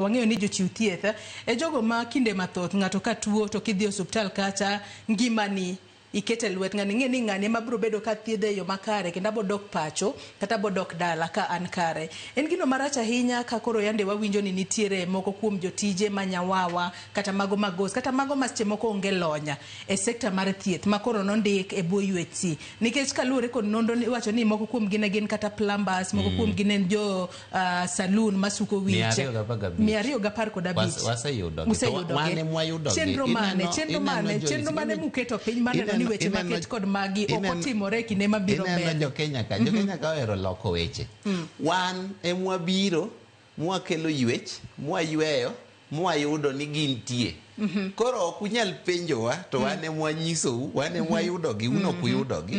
Wang'eyo ni jochiw thieth e jogo ma kinde mathoth ng'ato ka tuo to kidhi e osuptal kacha ngimani ikete lwet ng'ani ing'e ni ng'ani ema biro bedo ka thiedhe e yo makare kendo abo dok pacho kata abo dok dala ka an kare. En gino marach ahinya ka koro yande wawinjo ni nitiere moko kuom jotije ma nyawawa kata mago magos kata mago ma seche moko onge lony e sekta mar thieth ma koro nondik e bwo UHC. Nikech kaluwore kod nonro iwacho ni moko kuom gi ne gin kata plumbers, moko kuom gi ne jo saloon masuko wich. 215. 215. Waseyudogi. Useyudogi. Wan ema wayudogi. Chenro mane, Ineno- chenro ineno mane, Joyce, chenro mane ineno- muketo piny mar neno ni ineno- weche ineno- maket kod magi ok ineno- otimore e kinde mabiro ineno mbele. jo Kenya ka jo Kenya ka ohero loko weche. Wan emwabiro mwakelo ywech, mwayweyo, mwayudo ni gintie. Koro ok unyal penjowa to wan emwanyisou, wan emwayudogi, un ok uyudogi.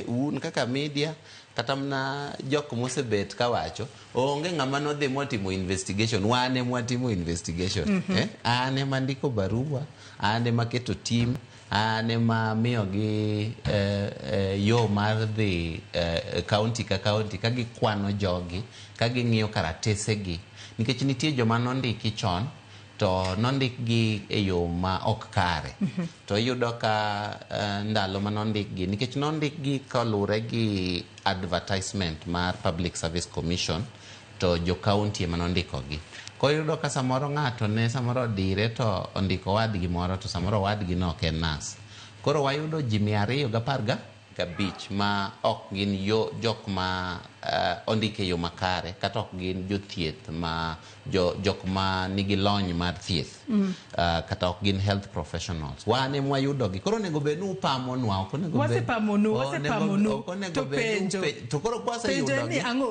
Un kaka media kata mana jok mosebet kawacho onge ng'ama nodhi motimo investigation, wan emwatimo investigation. An ema ndiko barua, an ema keto team, an ema miyogi yo mar dhi county ka county ka gikwano jogi, ka ging'iyo karatesegi. Nikech nitie joma nondiki chon to nondikgi e yo ma ok kare. To iyudo ka ndalo ma nondikgi, nikech nondikgi kaluwore gi advertisement mar Public Service Commission to jo county ema nondikogi. Koro iyudo ka samoro ng'ato ne samoro odire to ondiko owadgi moro to samoro owadgi no ok en nurse. Koro wayudo ji 215 ma ok gin yo, jok ma ondik e yo makare kata ok gin jothieth ma jok ma nigi lony mar thieth kata ok gin health professionals. Wan ema wayudogi. Koro onego bed ni upamonwa, ok onego bed Wasepamonu, wasepamonu. ok onego To bed ni penjo. To koro Penjo en ni kwaseyudogi ang'o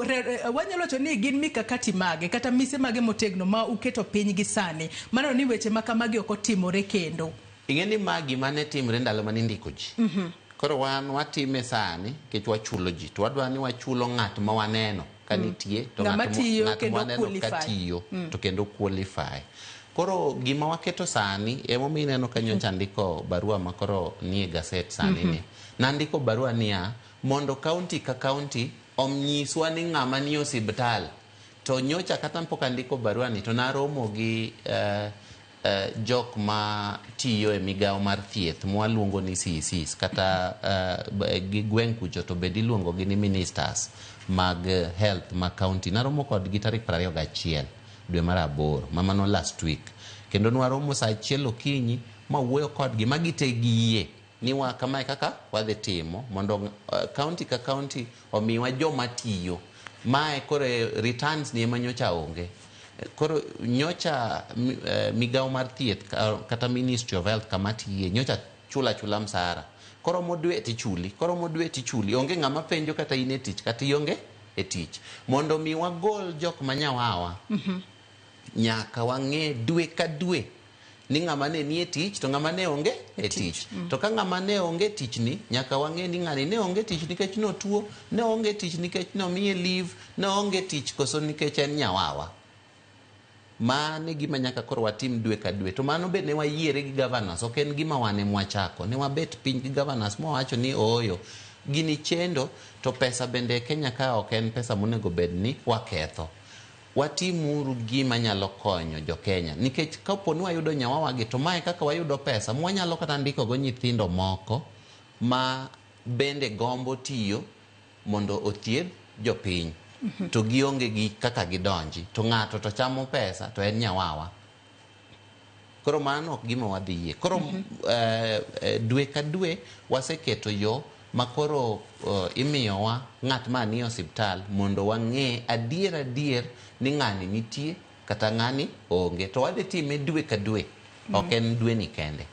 wanyalo wacho ni gin mikakati mage kata mise mage motegno ma uketo piny gi sani maneno ni weche ma kamagi ok otimore kendo. Ing'e ni ma gima ne timre ndalo mane indiko ji. Koro wan watime sani nikech wachulo ji to wadwa ni wachulo ng'at ma waneno ka nitie to Ng'ama ng'at tiyo ng'at kendo mwaneno ka qualify. tiyo to kendo qualify. Koro gima waketo sani emomiyo ineno ka nyocha andiko barua ma koro nie gaset sani ni. Nandiko barua niya mondo county ka county onyiswa ni ng'ama nie osiptal. To nyocha kata pok andiko barua ni to naromo gi jok ma tiyo e migawo mar thieth mwaluongo ni CECs kata gi gweng' kucho to bende iluongo gi ni ministers mag health ma county. Naromo kodgi tarik 21 dwe mar aboro ma mano last week. Kendo nwaromo saa 1 okinyi mawuoyo kodgi ma gite giyie ni wa kamae kaka wadhi timo mondo county ka county omiwa joma tiyo. Mae koro returns ni ema nyocha onge. Koro nyocha migawo mar thieth kata Ministry of Health kama tiye nyocha chula chula msara. Koromo dwe tichuli, koromo dwe tichuli. Onge ng'ama penjo kata in e tich kata ionge e tich. Mondo mi wagol jok ma nyawawa, nyaka wang'e dwe ka dwe ni ng'ama ne nie tich to ng'ama ne onge e tich. To ka ng'ama ne onge tich ni, nyaka wang'e ni ng'ani ne onge tich nikech notuo, ne onge tich nikech nomiye leave, ne onge tich koso nikech en nyawawa. Mano e gima nyaka koro watim dwe ka dwe. To mano be ne wayiere gi governors, ok en gima wan ema wachako. Ne wabet piny gi governors mwawacho ni ooyo, gini chendo to pesa bende e Kenya ka ok en pesa monego bed ni waketho. Watimuru gima nyalo konyo jo Kenya. Nikech kapo ni wayudo nyawawagi to mae kaka wayudo pesa mwanyalo kata ndiko go nyithindo moko ma bende gombo tiyo mondo othiedh jopiny. To gionge gi kaka gidonji. To ng'ato to chamo pesa to en nyawawa. Koro mano ok gima wadhi yie. Koro dwe ka dwe waseketo yo ma koro imiyowa ng'at ma nie osiptal mondo wang'e adier adier ni ng'ani nitie kata ng'ani onge. To wadhi time dwe ka dwe. Ok en dwe ni kende.